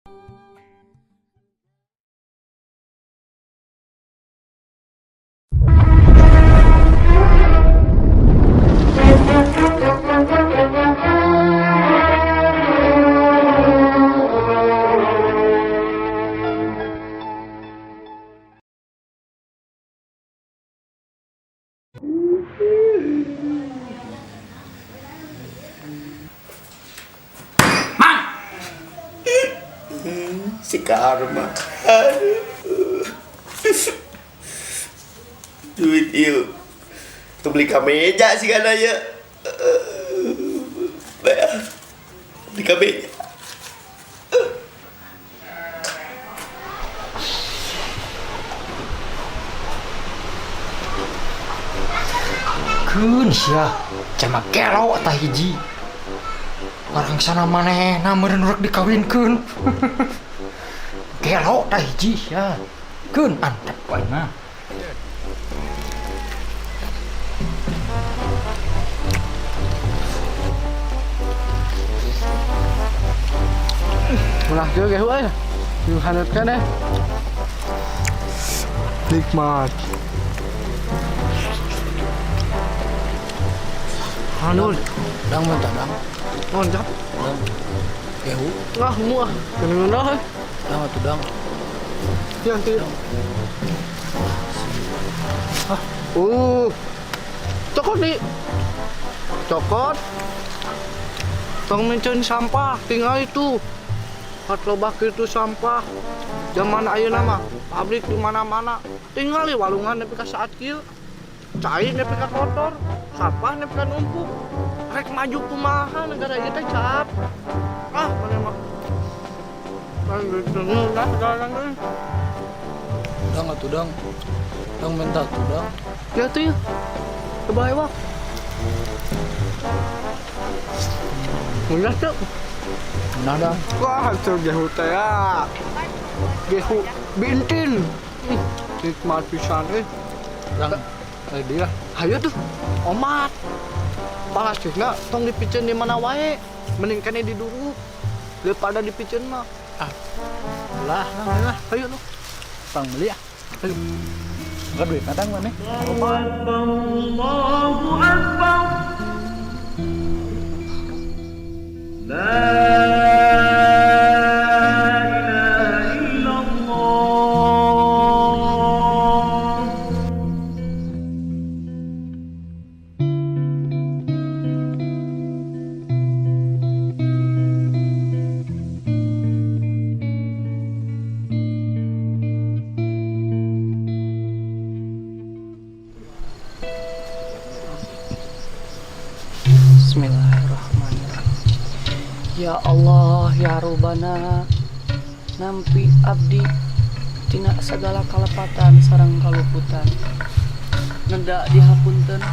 Mang. Si Karma. Aduh. Duit ieu. Untuk beli kameja sih kan aja. Beli kameja. Keun sia, cenah gelo tah hiji. Barangsana manehna meureun rek dikawinkeun. Gelo tah hiji sia. Keun antep wae mah. Ulah kieu ge euy. Yeuh haneut keneh. Nikmat. Hanul. Dang mentah dang. Loncat. Dang. Gehu. Ah, mua. Geuneun euy. Dang atuh dang. Yang ti. Ah. Cokot di. Cokot. Tong miceun sampah, tinggal itu. Hat loba kitu sampah. Zaman ayeuna mah pabrik di mana-mana. Tinggal di walungan nepi ka saat kieu. Cai nepi ka kotor, sampah nepi ka numpuk. Rek maju kumaha negara ieu teh cap. Ah, mana mah. Dang atuh dang. Dang mentah atuh dang. Ya tuh ya. Coba ewak. Udah tuh. Nah dang. Wah, hasil gehu teh ya. Gehu bintin. Ih, nikmat pisan euy. Dang. Ayo dia. Hayu tuh. Omat. Palastikna tong dipiceun di mana wae. Mending kene diduruk daripada dipiceun mah. Ah. Lah, lah, lah. Hayu tuh. Pang beli ah. Hayu. Enggak duit kadang mana? Allahu Akbar. La ilaha illallah. Bismillahirrahmanirrahim. Ya Allah ya Robbana, nampi abdi tina segala kalepatan sareng kaluputan. Nenda dihapunten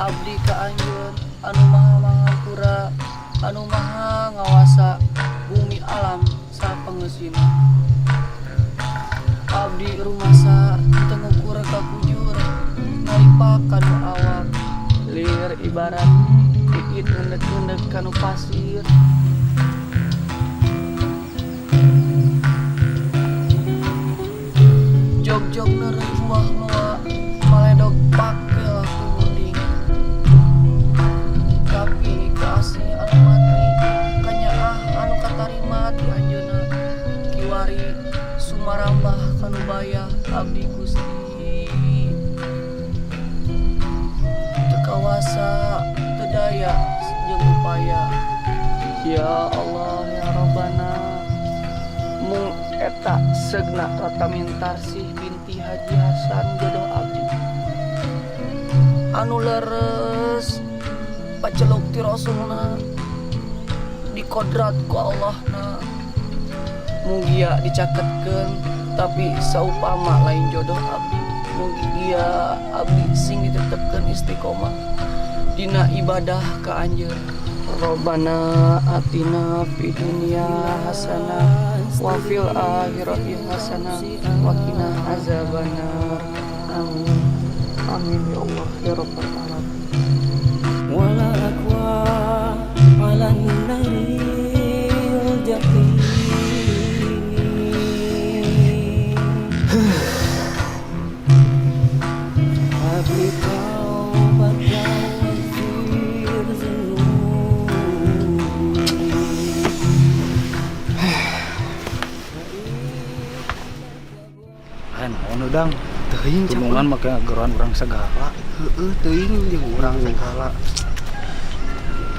abdi ka anjeun anu maha mangampura, anu maha ngawasa bumi alam sapangeusina. Abdi rumasa teu ngukur ka kujur, ngalipak kanu awak lir ibarat iit ngendek-ngendek kanu pasir. Jog-jog neureuh buah loa, maledog pake laku munding. Tapi kaasih anu mati, kanyaah anu katarima ti anjeunna. Kiwari sumarambah kanu bayah abdi Gusti. Teu kawasa teu daya jeung upaya. Ya Allah ya Rabbana, mung eta segna rata mintarsih binti Haji Hasan jodoh abdi. Anu leres paceluk ti Rasulna, dikodrat ku Allahna. Mugia dicaketkeun tapi saupama lain jodoh abdi. Mugia abdi sing ditetepkeun istiqomah dina ibadah ka anjeun. Rabbana atina fid dunya hasanah wa fil akhirati hasanah wa qina azabannar. Amin. Amin ya Allah ya rabbal alamin. Wala aqwa ala naril jahim. Naon udang? Teuing. Tulungan make geroan urang segala. Heeh, teuing jeung urang segala.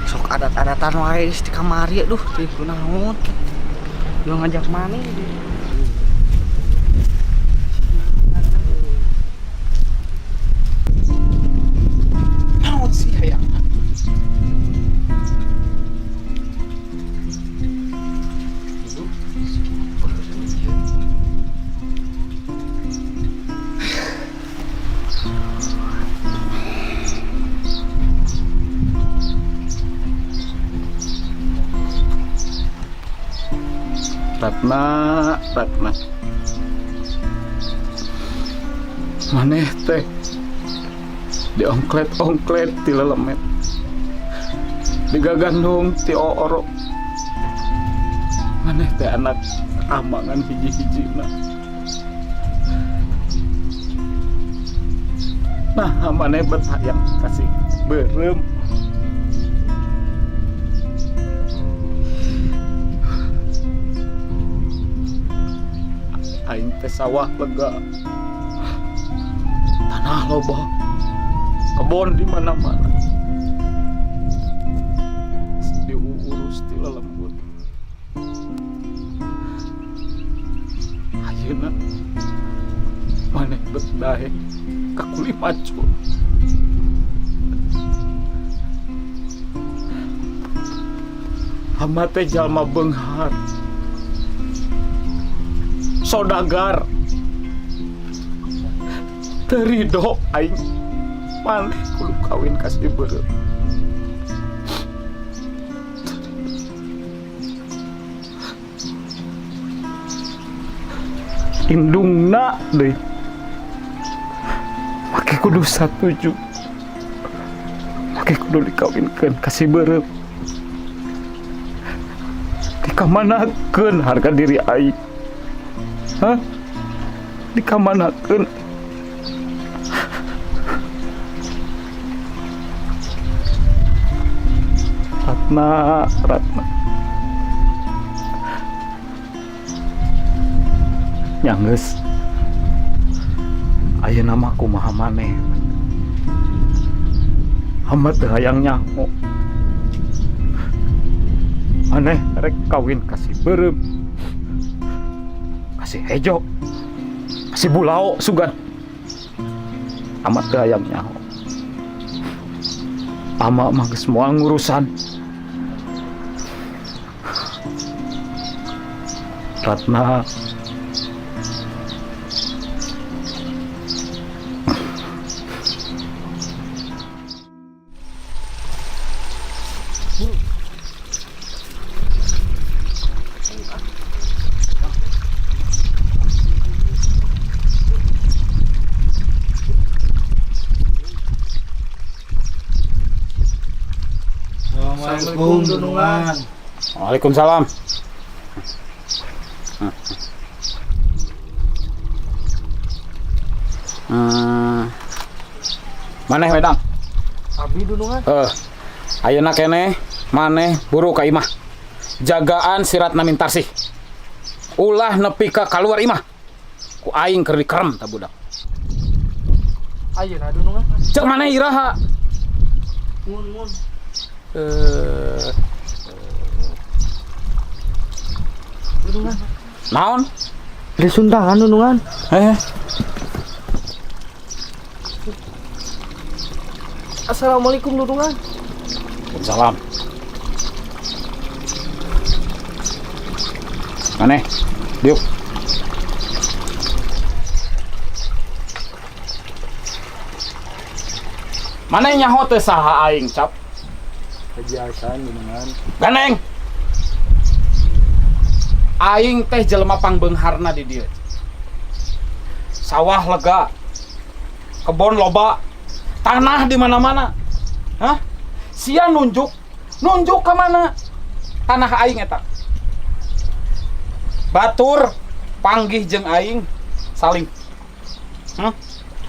Sok adat-adatan wae geus di kamari, aduh, teuing kunaon. Lu ngajak mana? Naon sih hayang? Ratna, Ratna. Maneh teh diongklet-ongklet ti lelemet. Digagandong ti ooro. Maneh teh anak amangan hiji-hijina. Nah, maneh bet hayang ka si beureum. Aing teh sawah lega, tanah loba, kebon di mana-mana, diurus ti lelembut. Ayeuna maneh bet daek ka kuli macul. Hama teh jalma beunghar, sodagar. Teu rido aing maneh kudu kawin ka si beureum. Indungna deui make kudu satuju, make kudu dikawinkeun ka si beureum. Dikamanakeun harga diri aing? Hah? Dikamanakeun? Ratna, Ratna. Nya geus. Ayeuna mah kumaha maneh? Hamba teu hayang nyaho. Maneh rek kawin ka si beureum, ka si hejo, ka si bulao sugan. Ama teu hayang nyaho. Ama mah geus moal ngurusan. Ratna. Assalamualaikum dunungan. Waalaikumsalam. Maneh wedang. Abi dunungan. Ayeuna keneh maneh buru ka imah. Jagaan si Ratna Mintarsih. Ulah nepi ka kaluar imah. Ku aing keur dikerem ta budak. Ayeuna dunungan. Cek maneh iraha? Mun mun. Dunungan. Naon? Di suntangan dunungan. Assalamualaikum dunungan. Salam. Maneh, diuk. Maneh nyaho teu saha aing, Cap? Haji Hasan dunungan. Ganeng. Aing teh jelema pangbeungharna di dieu. Sawah lega, kebon loba, tanah di mana-mana. Hah? Sia nunjuk, nunjuk ke mana? Tanah aing eta. Batur panggih jeung aing saling.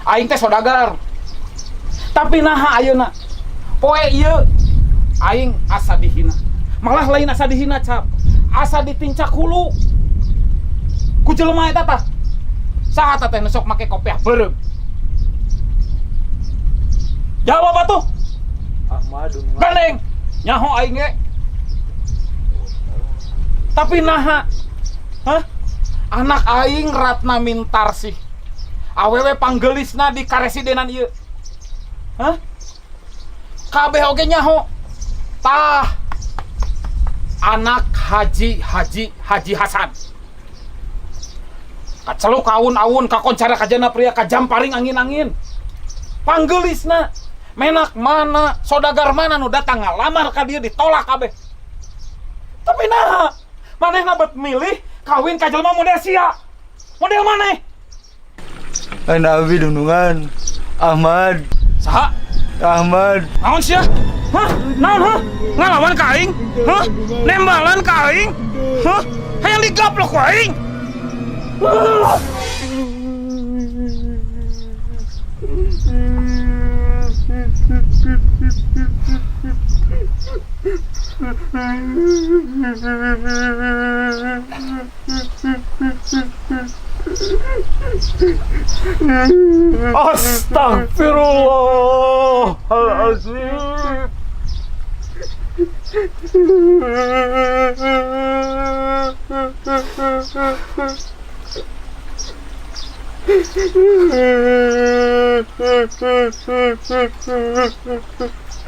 Aing teh sodagar. Tapi naha ayeuna? Poe ieu aing asa dihina. Malah lain asa dihina, Cap. Asa ditincak hulu. Ku jelema eta tah. Saha teh nu sok make kopiah beureum? Jawab atuh. Ahmad dunungan. Gandeng. Nyaho aing ge. Tapi naha? Hah? Anak aing Ratna Mintarsih. Awewe panggelisna di karesidenan ieu. Hah? Kabeh oge nyaho. Tah. Anak Haji Haji Haji Hasan. Kaceluk awun-awun, kakoncara kajana pria, kajamparing angin-angin. Panggelisna. Menak mana, sodagar mana nu datang ngalamar ka dia ditolak kabeh. Tapi nah, manehna bet milih kawin ka jelema model sia. Model maneh. Lain abi dunungan. Ahmad. Saha? Ahmad. Naon sia? Hah? Naon hah? Ngalawan ka aing? Hah? Nembalan ka aing? Hah? Hayang digaplok ku aing? Astagfirullahalazim.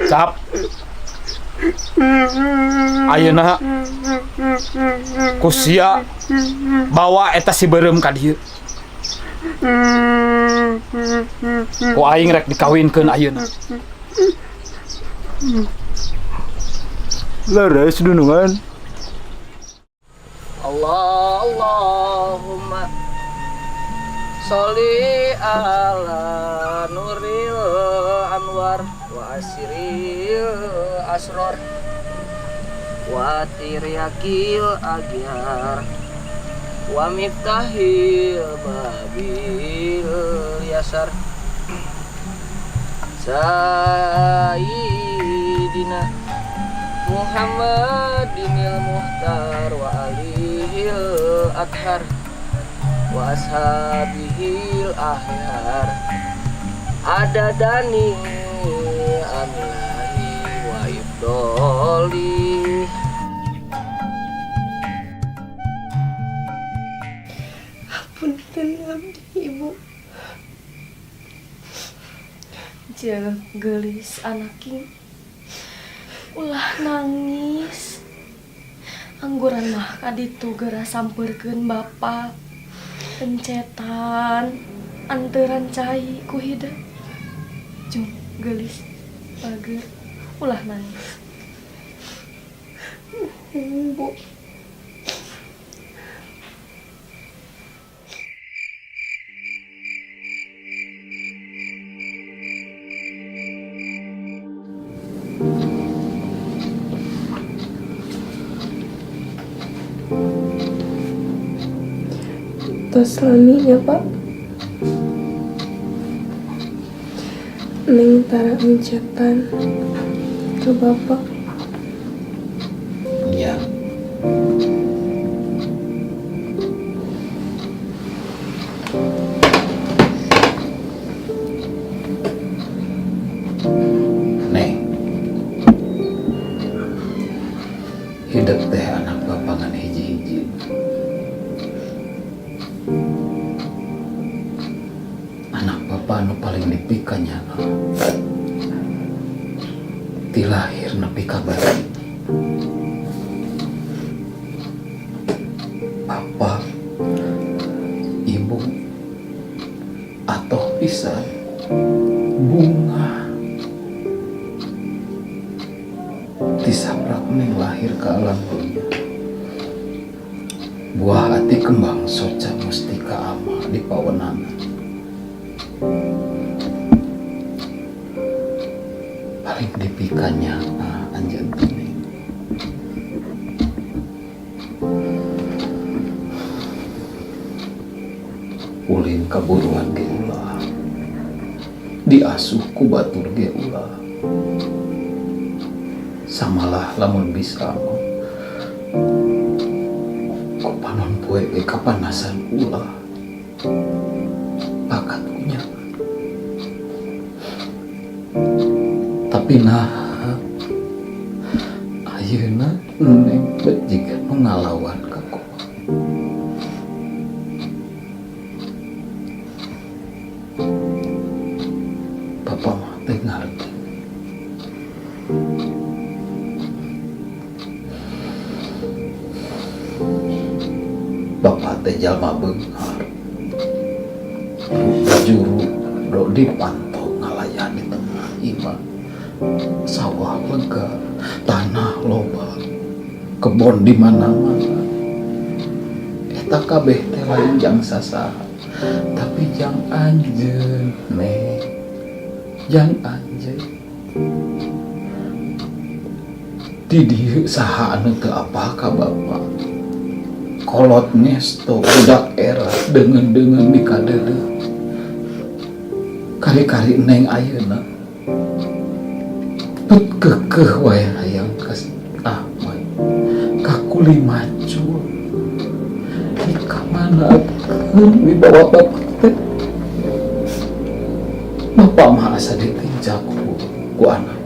Cap. Ayeuna ku sia bawa eta si beureum ka dieu. Ku aing rek dikawinkeun ayeuna. Leres dunungan. Allah Allahumma sholli ala nuril anwar wa asiril asror wa tiryakil agyar wa miftahil babil yasar Sayyidina Muhammadinil Muhtar wa alihil athar wa ashabihil ahyar adadani amilahi wa ibdoli. Punten abdi ibu. Jeung geulis anaking. Ulah nangis. Angguran mah kaditu geura sampeurkeun bapa. Pencetan anteran cai ku hidep. Jung geulis bager ulah nangis. Bu. Tos lami ya Pak. Neng tara mencetan ke Bapak. Iya. Neng. Hidup teh anak bapak ngan hiji-hiji. Anak bapak nu paling dipikanya ti lahir nepi ka bari. Bapak, ibu, atau pisan bunga tisaprak neng lahir ke alam dunia. Buah hati kembang soca mustika ama di pawenangan. Paling dipikanya anjeun teh. Ulin kaburuan ge ulah, diasuh ku batur ge ulah. Samalah lamun bisa mah ku panon poe ge kapanasan ulah. Bakat punya. Tapi nah, ayeuna Neng bet jiga nu ngalawan ka Komang. Bapak mah teh ngarti. Bapak teh jalma beunghar. Juru do dipantau ngalayan di tengah imah. Sawah lega, tanah loba, kebon di mana-mana. Eta kabeh teh lain jang sasaha, tapi jang anjeun, Neng. Jang anjeun. Di dieu saha anu teu apal ka bapak? Kolot ngesto budak era deungeun-deungeun di kadeudeuh. Kari-kari Neng ayeuna bet keukeuh wae hayang ka Ahmad. Ka kuli macul. Di ka mana atuh wibawa bapak teh? Bapak mah asa ditinjak ku anak.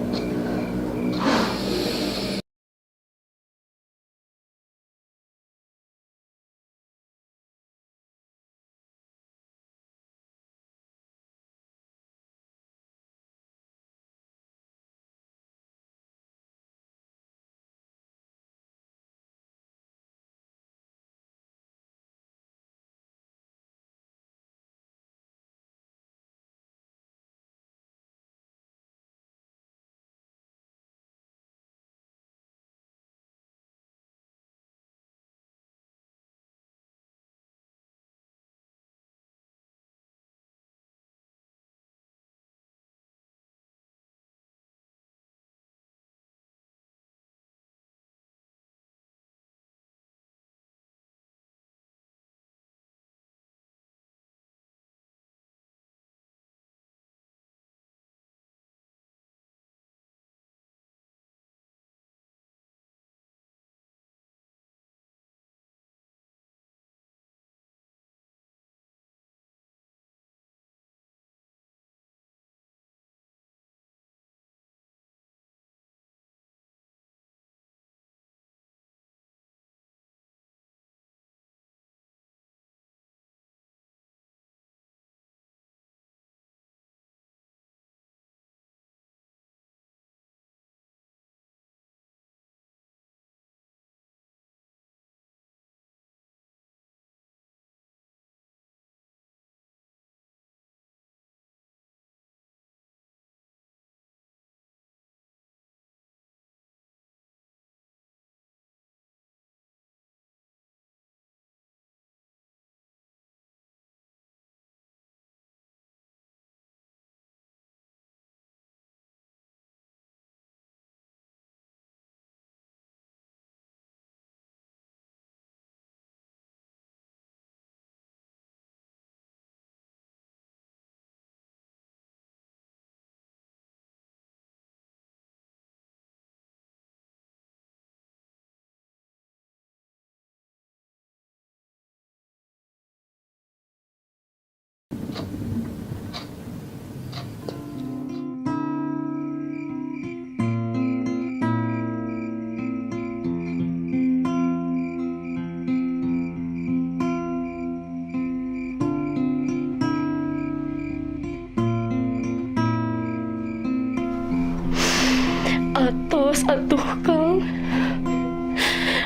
Atos atuh Kang.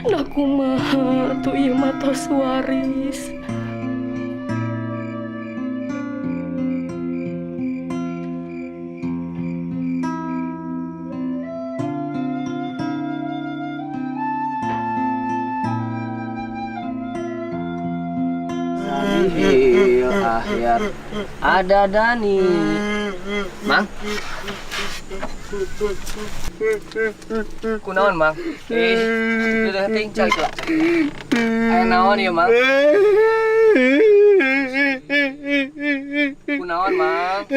Da kumaha atuh ieu mah tos waris. Iya, akhir. Ada Dani. Mang. Kunaon, Mang? Udah ting cari lah. Aya naon ieu, Mang? Kunaon, Mang?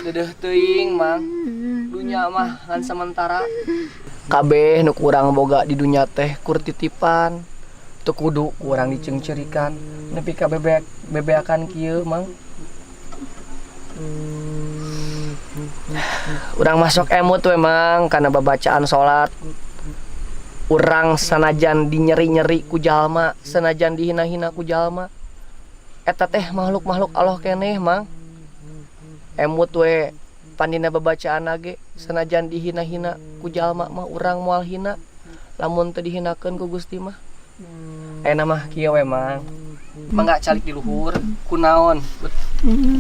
Dedeh teuing, Mang. Dunya mah ngan sementara. Kabeh nu kurang boga di dunya teh kur titipan. Teu kudu kurang diceungceurikan nepi ka bebek bebeakan kieu, Mang. Urang masuk emut we, Mang, kana babacaan salat. Urang sanajan dinyeri-nyeri ku jalma, sanajan dihina-hina ku jalma. Eta teh makhluk-makhluk Allah keneh, Mang. Emut we pandina babacaan ge sanajan dihina-hina ku jalma mah urang moal hina lamun teu dihinakeun ku Gusti mah. Ayeuna mah kieu we, Mang. Mangga calik di luhur kunaon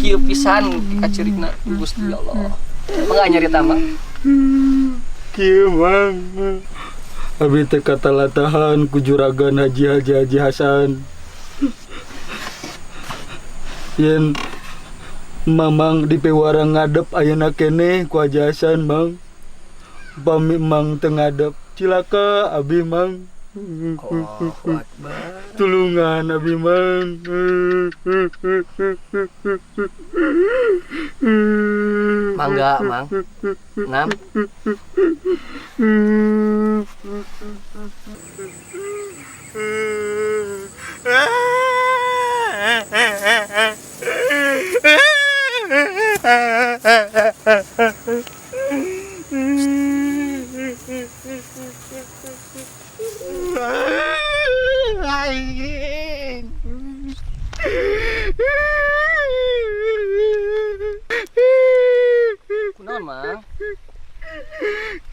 kieu pisan kaceurikna ku Gusti Allah. Mangga nyarita, Mang. Kieu, Mang. Abi teh katalatahan ku juragan Haji Haji Haji Hasan. Yen Mamang dipiwarang ngadep ayeuna keneh ku Haji Hasan, Mang. Upami Mang teu ngadep, cilaka abi, Mang. Allahu Akbar. Tulungan abi, Mang. Mangga, Mang. Nam. Kunaon, Mang?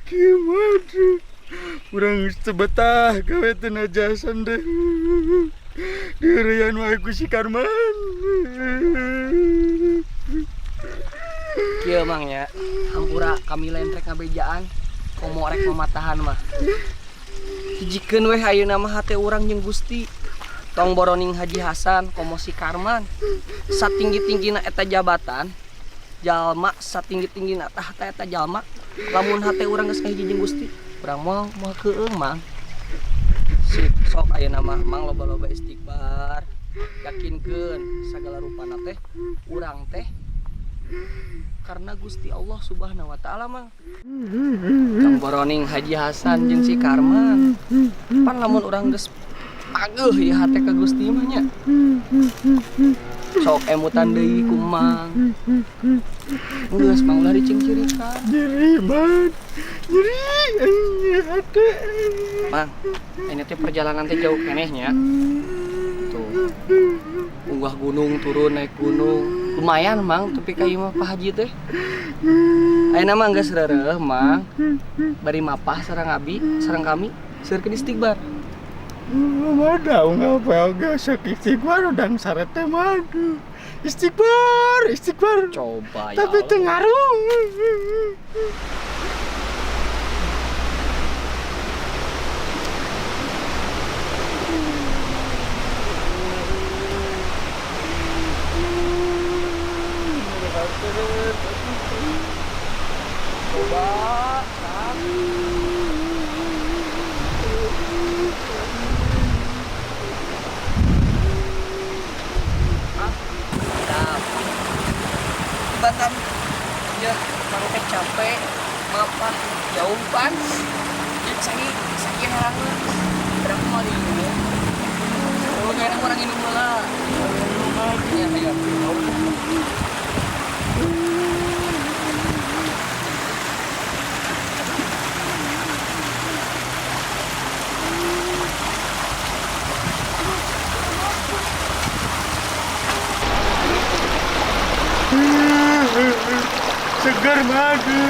Gimana? Urang geus teu betah gawe teh Haji Hasan deh. Diheureyan wae ku si Karman. Kieu, Mang, nya. Hampura kami lain rek ngabejaan, komo rek mamatahan mah. Hijikeun weh ayeuna mah hate urang jeung Gusti. Tong boroning Haji Hasan komo si Karman. Satinggi-tinggina eta jabatan, jalma satinggi-tinggina tahta eta jalma, lamun hate urang geus kahiji jeung Gusti, urang moal moal keueung, Mang. Sip, sok ayeuna mah Mang loba-loba istighfar. Yakinkeun sagala rupana teh urang teh karena Gusti Allah Subhanahu wa taala, Mang. Tong boroning Haji Hasan jeung si Karman. Pan lamun urang geus pageuh ieu hate ka Gusti mah nya. Sok emutan deui ku Mang. Geus, Mang, ulah diceungceurikan. Nyeri, Mang. Nyeri hate. Mang, ini teh perjalanan teh jauh keneh nya. Tuh. Unggah gunung turun naik gunung. Lumayan, Mang, tapi ka ieu mah Pak Haji teh. Ayeuna mah geus reureuh, Mang. Bari mapah sareng abi, sareng kami, seukeun istighbar. Mada ngapa oge sok istighfar udang sare teh mah. Istighfar, istighfar. Coba ya. Tapi teu ngaruh. Coba. Mantap. Batam ya, mang teh capek, mapah jauh pan. Jadi saking saking herangna. Berapa mau diminum? Oh, kayaknya kurang minum lah. Ya, ayo. Seger madu.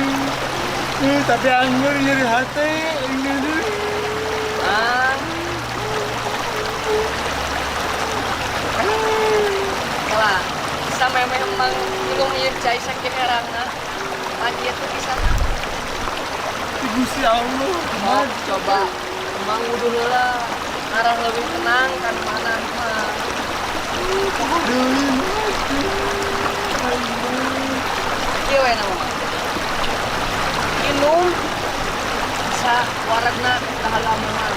Tapi anggur nyeri hati. Bang. Lah, sampai memang minum ieu cai saking herangna. Pan ieu teh bisa. Gusti Allah. Oh, coba emang wudu heula. Arah lebih tenang kan mana mah. Kieu we nama mah. Minum sa waragna kahalaman.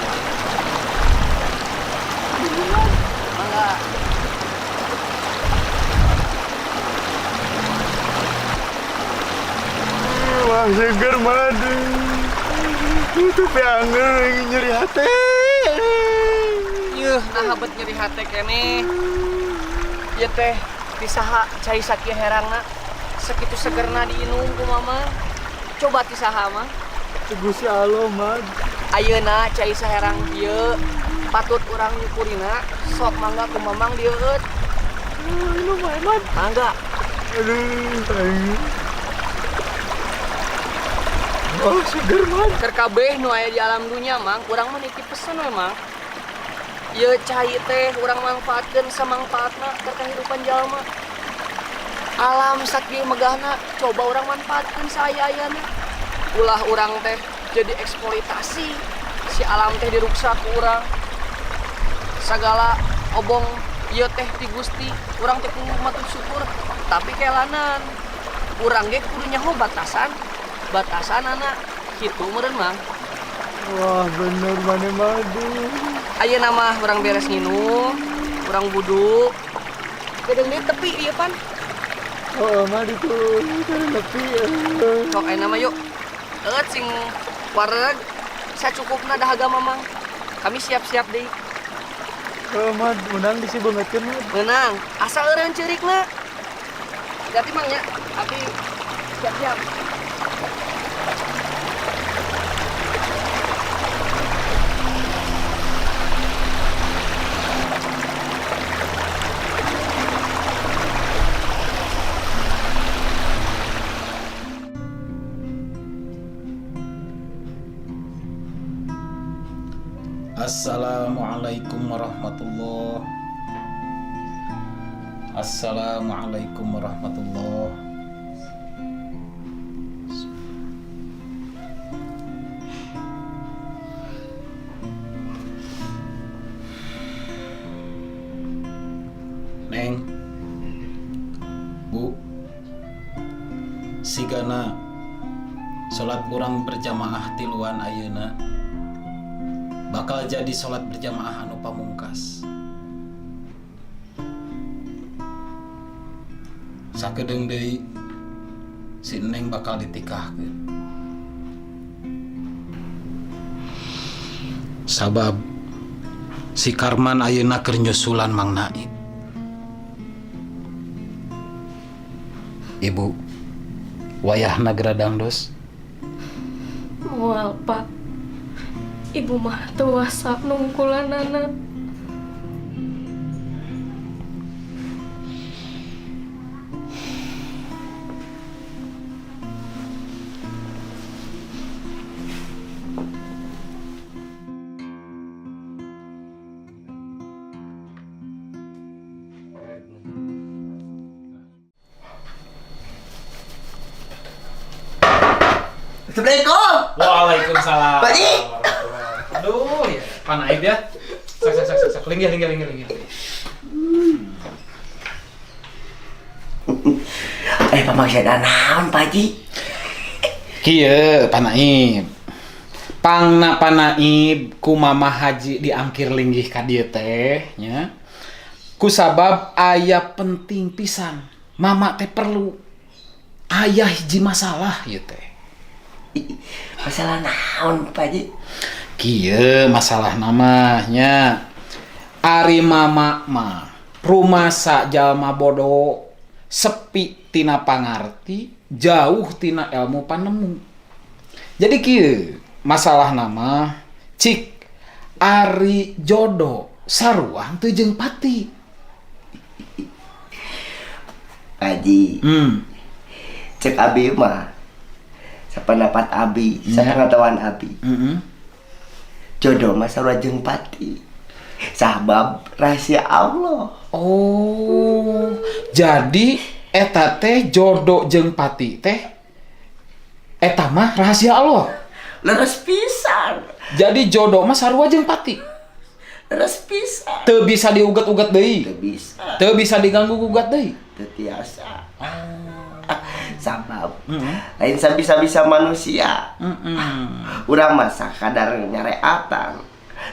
Mangga. Wah, seger madu. Tapi angger nyeri hati. Yuh, nah bet nyeri hate keneh. Ieu teh ti saha cai sakieu herangna? Sakitu segerna diinum ku Mama. Coba ti saha mah? Gusti Allah, Mad. Ayeuna cai saherang kieu patut urang nyukurina, sok mangga ku Mamang dieueut. Minum wae, Mad. Mangga. Aduh, aing. Oh, seger, Mad. Keur kabeh nu aya di alam dunya, Mang, urang mah nitip pesen we, Mang. Ieu cai teh urang manfaatkeun samangfaatna keur kahirupan jalma. Alam sakieu megahna coba urang manfaatkeun saaya-ayana. Ulah urang teh jadi eksploitasi, si alam teh diruksak ku urang. Sagala obong ieu teh ti Gusti, urang teh kudu matur syukur, tapi kelanan urang ge kudu nyaho batasan, batasanana kitu meureun, Mang. Wah, bener maneh madu. Ayeuna mah urang beres nginum, urang wudu. Geudeung deui tepi ieu pan. Oh, mah itu nepi. Sok ayeuna mah yuk. Eueut sing wareg sacukupna dahaga Mamang. Kami siap-siap deui. Oh, mah menang disibeungeutkeun, Mad. Meunang, asa eureun ceurikna. Hati-hati Mang nya, abi siap-siap. Assalamualaikum warahmatullah. Assalamualaikum warahmatullah. Neng, Bu, sigana salat urang berjamaah tiluan ayeuna bakal jadi salat berjamaah anu pamungkas. Sakedeung deui si Neng bakal ditikahkeun. Sabab si Karman ayeuna keur nyusulan Mang Naib. Ibu, wayahna geura dangdos. Moal, Pak. Ibu mah teu wasa nungkulanana. Assalamualaikum. Waalaikumsalam. Pak Ji. Aduh, ya. Pak Naib ya. Sak sak sak sak. Linggih linggih linggih linggih. Pamaksana naon, Pak Ji? Kieu, Pak Naib. Pangna Pak Naib ku Mama Haji diangkir linggih ka dieu teh nya. Kusabab aya penting pisan. Mama teh perlu aya hiji masalah ieu teh. Masalah naon, Pak Ji? Kieu masalah namanya. Ari mama mah rumasa jalma bodoh, sepi tina pangarti, jauh tina ilmu panemu. Jadi kieu masalah nama cik ari jodoh saruang teu jeung pati. Pak Ji. Cek abi mah sapendapat abi, sapengetahuan abi. Jodoh mah sarua jeung pati. Sabab rahasia Allah. Oh, jadi eta teh jodoh jeung pati teh eta mah rahasia Allah. Leres pisan. Jadi jodoh mah sarua jeung pati. Leres pisan. Teu bisa diugat-ugat deui. Teu bisa. Teu bisa diganggu-gugat deui. Teu tiasa. Sabab lain sabisa-bisa manusia. Urang mah sakadar nyareatan.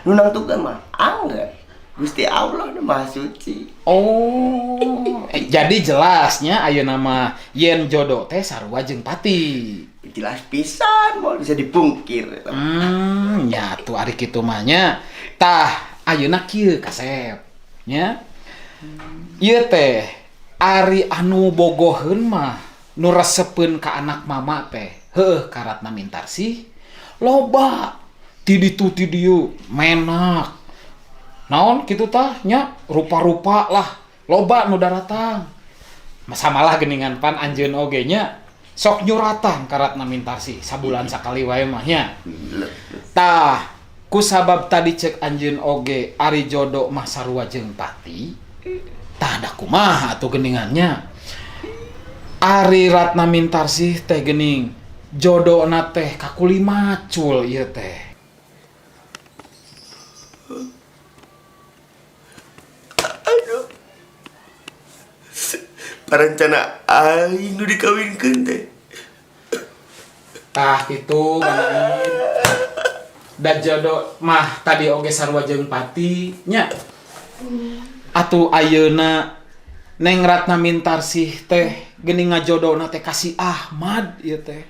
Nu nangtukeun mah angger Gusti Allah nu Maha Suci. Oh, jadi jelasnya ayeuna mah yen jodoh teh sarua jeung pati. Jelas pisan moal bisa dipungkir eta. Nya atuh ari kitu mah nya. Tah, ayeuna kieu kasep nya. Ieu teh ari anu bogoheun mah nu resepeun ka anak mama teh heueuh ka Ratna Mintarsih loba ti ditu ti dieu menak naon kitu tah nya rupa-rupa lah loba nu daratang samalah geningan pan anjeun oge nya sok nyuratan ka Ratna Mintarsih sabulan sakali wae mah nya. Tah, ku sabab tadi cek anjeun oge ari jodo mah sarua jeung pati, tah da kumaha atuh geningannya. Ari Ratna Mintarsih teh gening jodona teh ka kuli macul ieu teh. Aduh. Parencana aing nu dikawinkeun teh. Tah kitu Bang Ain. Da jodo mah tadi oge sarua jeung pati nya. Atuh ayeuna Neng Ratna Mintarsih teh geuning ngajodona teh ka si Ahmad ieu teh.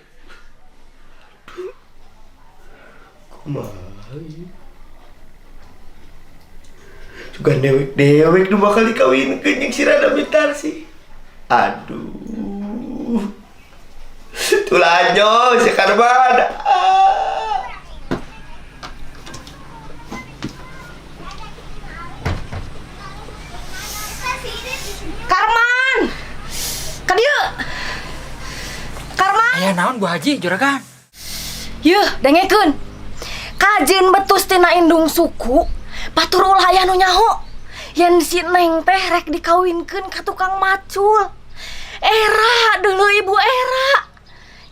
Kumaha ieu? Sugan dewek-dewek nu bakal dikawinkeun jeung si Ratna Mintarsih. Aduh. Tulanjo si Karman. Ah. Karman. Ka dieu. Karman. Aya naon Bu Haji juragan? Yeuh, dengekeun. Kajeun betus tina indung suku, batur ulah aya nu nyaho. Yen si Neng teh rek dikawinkeun ka tukang macul. Era dulu ibu era.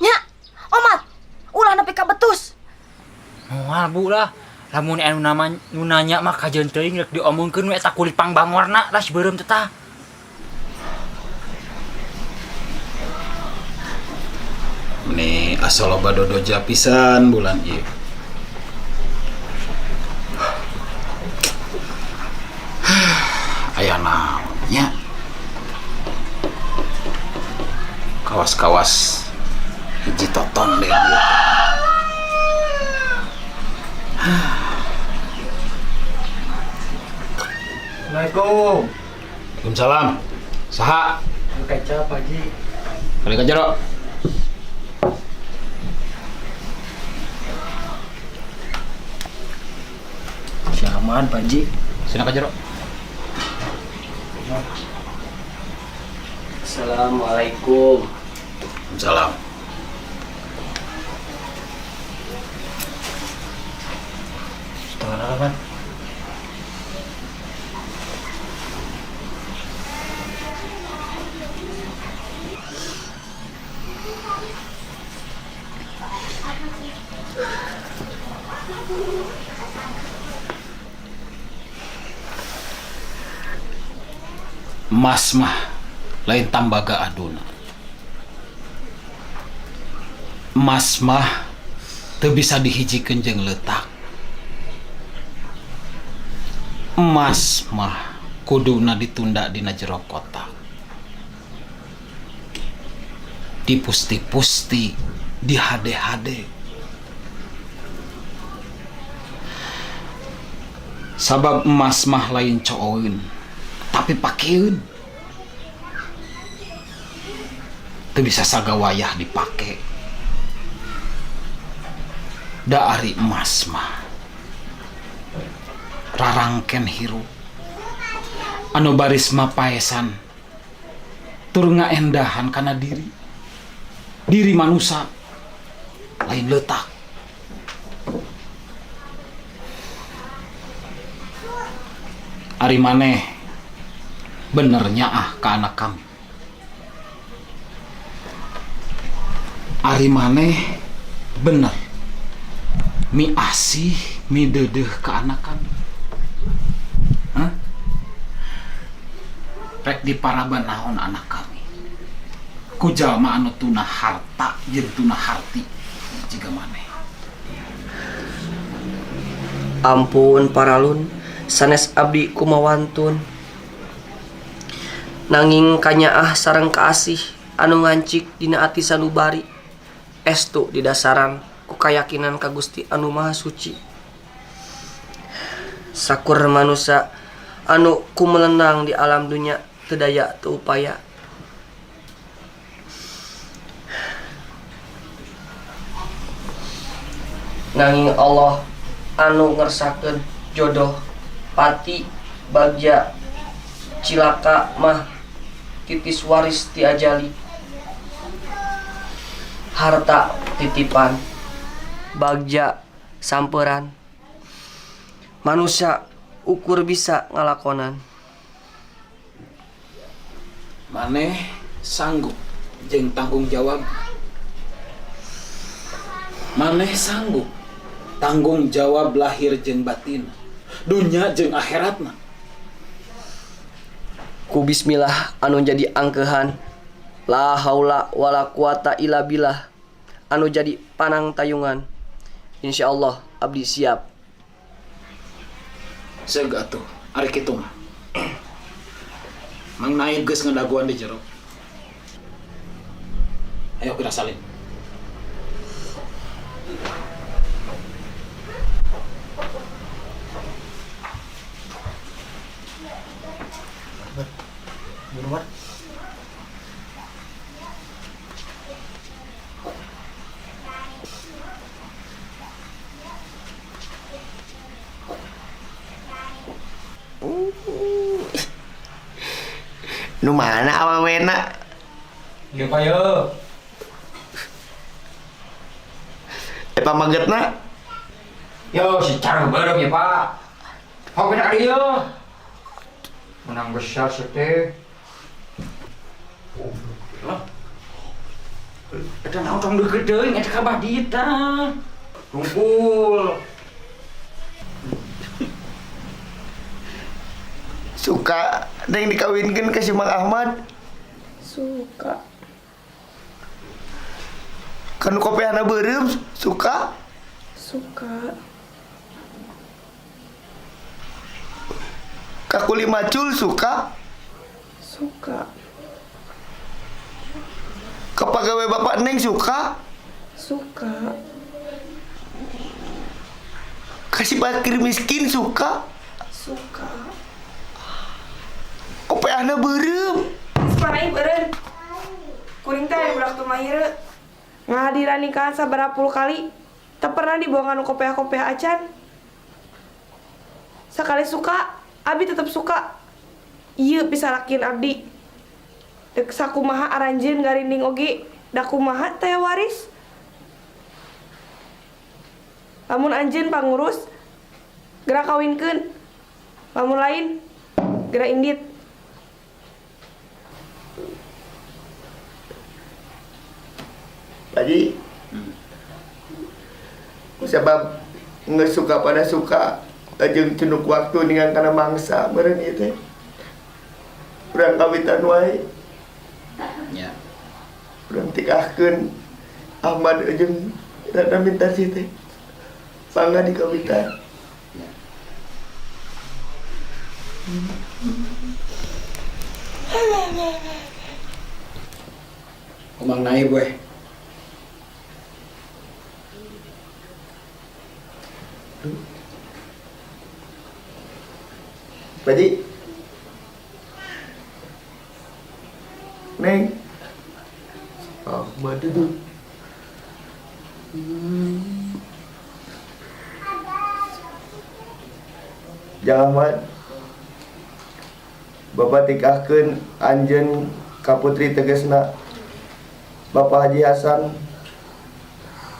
Nya, omat, ulah nepi ka betus. Moal Bu lah. Lamun anu nama nu nanya mah kajeun teuing rek diomongkeun we eta kulit pangbangorna lah si beureum teh tah. Meni asa loba dodoja pisan bulan ieu. Aya naon nya? Kawas-kawas hiji toton deh ieu. Assalamualaikum. Waalaikumsalam. Saha? Kecap, Haji. Balik ka jero. Si Ahmad, Pak Haji. Sina ka jero. Assalamualaikum. Waalaikumsalam. Setengah delapan. Emas mah lain tambaga aduna. Emas mah teu bisa dihijikeun jeung leutak. Emas mah kuduna ditunda dina jero kotak. Dipusti-pusti, dihade-hade. Sabab emas mah lain cooeun, tapi pakeun. Teu bisa sagawayah dipake. Da ari emas mah rarangken hirup. Anu baris mapaesan tur ngaendahan kana diri. Diri manusa lain leutak. Ari maneh bener nyaah ka anak kami. Ari maneh bener mi asih mi deudeuh ka anak kami. Hah? Rek diparaban naon anak kami. Ku jalma anu tuna harta jeung tuna harti jiga maneh. Ampun paralun, sanes abdi kumawantun. Nanging kanyaah sareng kaasih anu ngancik dina ati sanubari. Estu didasaran ku kayakinan ka Gusti anu Maha Suci. Sakur manusia anu kumelenang di alam dunya teu daya teu upaya. Nanging Allah anu ngersakeun jodoh pati bagja cilaka mah titis waris ti ajali. Harta titipan bagja samperan manusia ukur bisa ngalakonan. Maneh sanggup jeung tanggung jawab? Maneh sanggup tanggung jawab lahir jeung batin, dunya jeung akhiratna? Ku bismillah anu jadi angkehan, la haula wala quwata illa billah anu jadi panang tayungan. Insyaallah abdi siap. Seug atuh, ari kitu mah. Mang Naib geus ngadaguan di jero. Ayo kita salin. Buruan. Nu mana awewena? Ieu Pak yo. Pamagetna? Yo si carang beureum ya Pak. Hok ka dieu. Menang besar sih teh. Lah. Eta naon tong deukeut deui eta ka Bah Dita. Kumpul. Suka neng dikawinkeun ka si Mang Ahmad? Suka. Kan kopeana beureum suka? Suka. Kakuli macul suka? Suka. Kapagawe bapak neng suka? Suka. Kasih fakir miskin suka? Suka. Kopeana beureum. Sepanai beureum. Kuring teh aya budak tumahire. Ngahadiran nikahan sabaraha puluh kali, teu pernah dibawa nganu kopeah-kopeah acan. Sakali suka, abi tetep suka. Ieu pisalakin abdi. Dek sakumaha aranjeun garinding oge, da kumaha teh waris. Lamun anjeun pangurus, geura kawinkeun. Lamun lain, geura indit. Pak Haji, sebab nggak suka pada suka, jeung cenuk waktu dengan kana mangsa meureun ieu teh. Urang kawitan wae. Ya. Urang tikahkeun Ahmad jeung Ratna Mintarsih teh. Bangga di kawitan. Ya. Kumang Naib weh. Pak Haji. Neng. Ahmad itu. Jangan Ahmad. Bapak tikahkeun anjeun ka putri tegesna Bapak Haji Hasan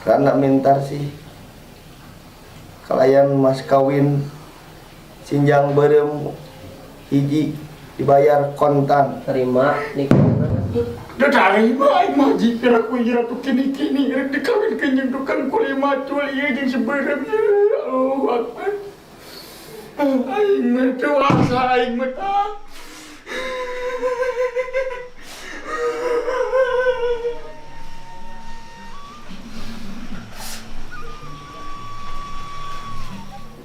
Ratna Mintarsih kalayan mas kawin sinjang beureum hiji dibayar kontan. Terima nikah. Da tarima aing mah ji pira ku ieu ratu kini-kini rek dikawinkeun jeung tukang kuli macul ieu jeung si beureum ieu. Allahu Akbar. Aing mah teu asa aing mah.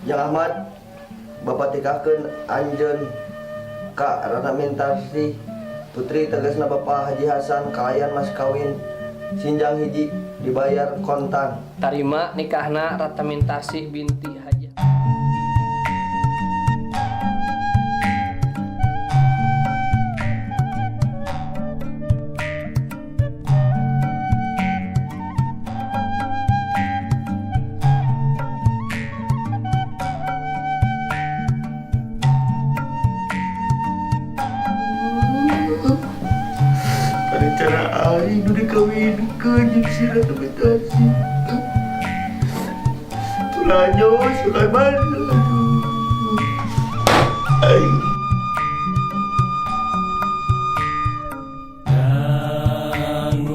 Jang Ahmad, Bapak tikahkeun anjeun ka Ratna Mintarsih putri tegesna Bapak Haji Hasan kalayan mas kawin sinjang hiji Dibayar kontan. Tarima nikahna Ratu Mintasi binti Haji. Rencana aing nu dikawinkeun jeung si Ratu Mintasi. Tulanyo Sulaiman. Aing. Dangukeun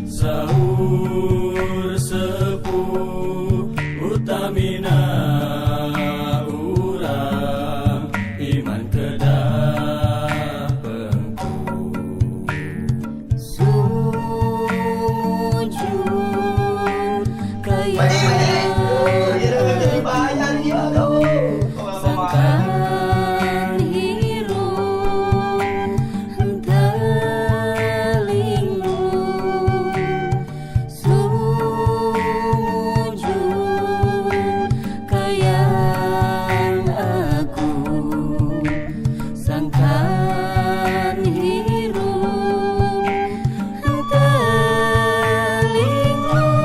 sahur sepuh utamina urang iman kedah pengku. Sujud kaya sangkan hirup henteu linglung. Sujud kayang aku sangkan hirup henteu linglung.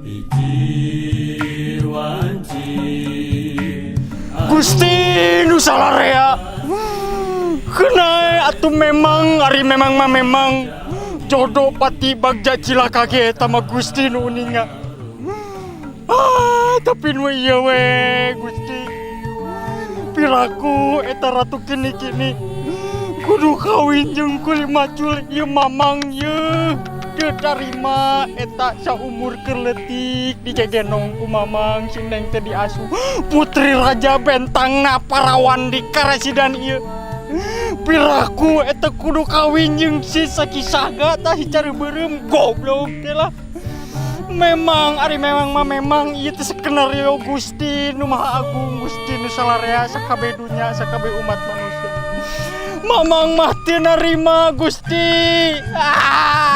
Hiji wanci. Gusti nu salarea. Kena atuh memang ari memang mah memang jodoh pati bagja cilaka ge eta mah Gusti nu uninga. Ah, tapi nu ieu we Gusti. Piraku eta ratu kini-kini kudu kawin jeung kuli macul ieu mamang ieu. Teu tarima eta saumur keur leutik digegenong ku mamang si Neng teh diasuh putri raja bentangna parawan di karasidan ieu. Piraku eta kudu kawin jeung si Sakisaga tah si Caribeureum goblok teh lah. Memang ari memang mah memang ieu teh skenario Gusti nu Maha Agung, Gusti nu salarea sakabeh dunya sakabeh umat manusia. Mamang mah teu narima Gusti. Ah.